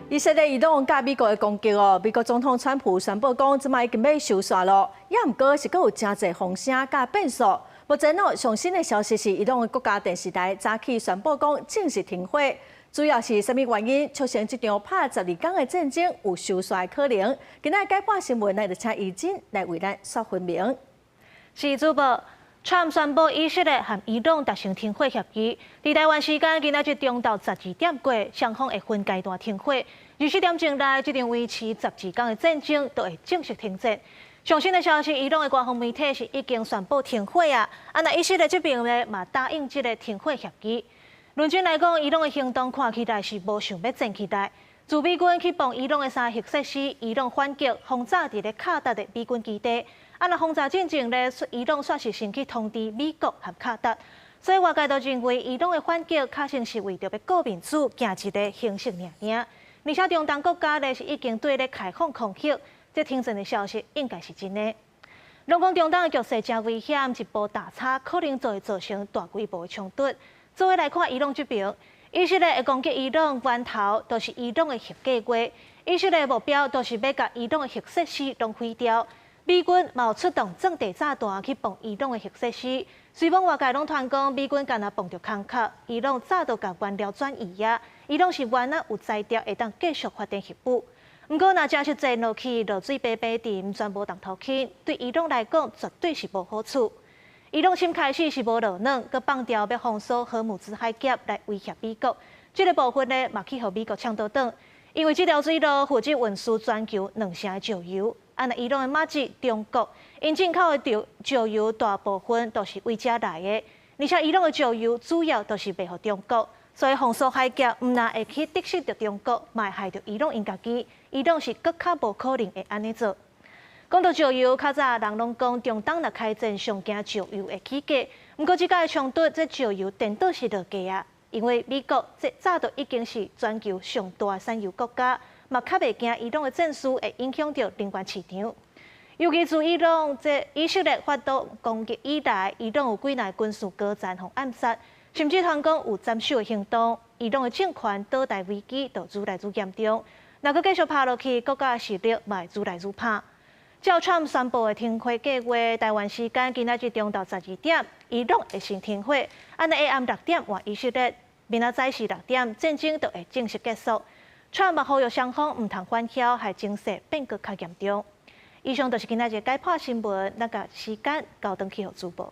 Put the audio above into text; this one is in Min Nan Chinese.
以色列伊朗佮美國的攻擊哦，美國總統川普宣布講，這擺已經欲收煞囉，也毋過是閣有誠濟風聲佮變數。目前哦，上新的消息是，伊朗的國家電視台早起宣布講正式停火，主要是啥物原因促成這場拍12天的戰爭有收煞的可能？今仔解盤新聞，咱就請怡珍來為咱說分明。是主播。川普宣布以色列和伊朗達成停火協議，佇台灣時間今仔日中晝12點過，雙方會分階段停火。24點鐘內，這場維持12天的戰爭就會正式停戰。上新的消息，伊朗的官方媒體是已經宣布停火啊，啊若以色列這邊呢嘛答應這个停火協議。論真來講，伊朗的行動看起來是無想欲戰起來。自美軍去磅伊朗的三核設施，伊朗反擊轟炸佇咧卡達的美軍基地。啊，若轟炸進前咧，伊朗煞是先去通知美國和卡達，所以外界都認為伊朗的反擊確實是為著欲顧面子，行一个形式爾爾。而且中東國家咧是已經對咧開放空域，這停戰的消息應該是真的。攏講中東的局勢誠危險，一步大差可能就會造成大規模的衝突。做伙來看伊朗這邊，以色列的攻擊伊朗源頭都是伊朗的核計劃，以色列的目標都是欲共伊朗的核設施攏毀掉。美軍嘛有出動鑽地炸彈去磅伊朗的核設施，雖罔外界攏傳講美軍干焦磅著空殼，伊朗早就共原料轉移啊。伊朗是原來有才調會當繼續發展核武。毋過若真實戰落去，落水白白沉，全無當頭輕，對伊朗來講絕對是無好處。伊朗先開始是無落軟，閣放調欲封鎖荷姆茲海峽來威脅美國，這个部分呢嘛去予美國嗆倒轉，因為這條水路負責運輸全球兩成的石油。啊，若伊朗的麻子中國，𪜶進口的石油大部分都是對遮來的，而且伊朗的石油主要都是賣予中國，所以封鎖海峽毋但會去得失著中國，嘛會害著伊朗𪜶家己。伊朗是閣較無可能會按呢做。講到石油，較早人攏講中東若開戰，上驚石油會起價。毋過這擺衝突，這石油顛倒是落價啊，因為美國這早就已經是全球上大的產油國家。嘛較袂驚伊朗的戰事會影響著能源市場，尤其自伊朗這以色列發動攻擊以來，伊朗有幾若軍事高層予暗殺，甚至傳講有斬首的行動。伊朗的政權倒台危機就愈來愈嚴重。若閣繼續拍落去，國家的實力嘛會愈來愈歹。照川普宣布的停火計劃，台灣時間今仔日中晝12點，伊朗會先停火，按呢下暗6點換以色列，明仔載時6點，戰爭就會正式結束。川普呼籲雙方毋通反囂，害情勢變閣較嚴重。以上就是今仔日解破新聞，咱共時間交轉去予主播。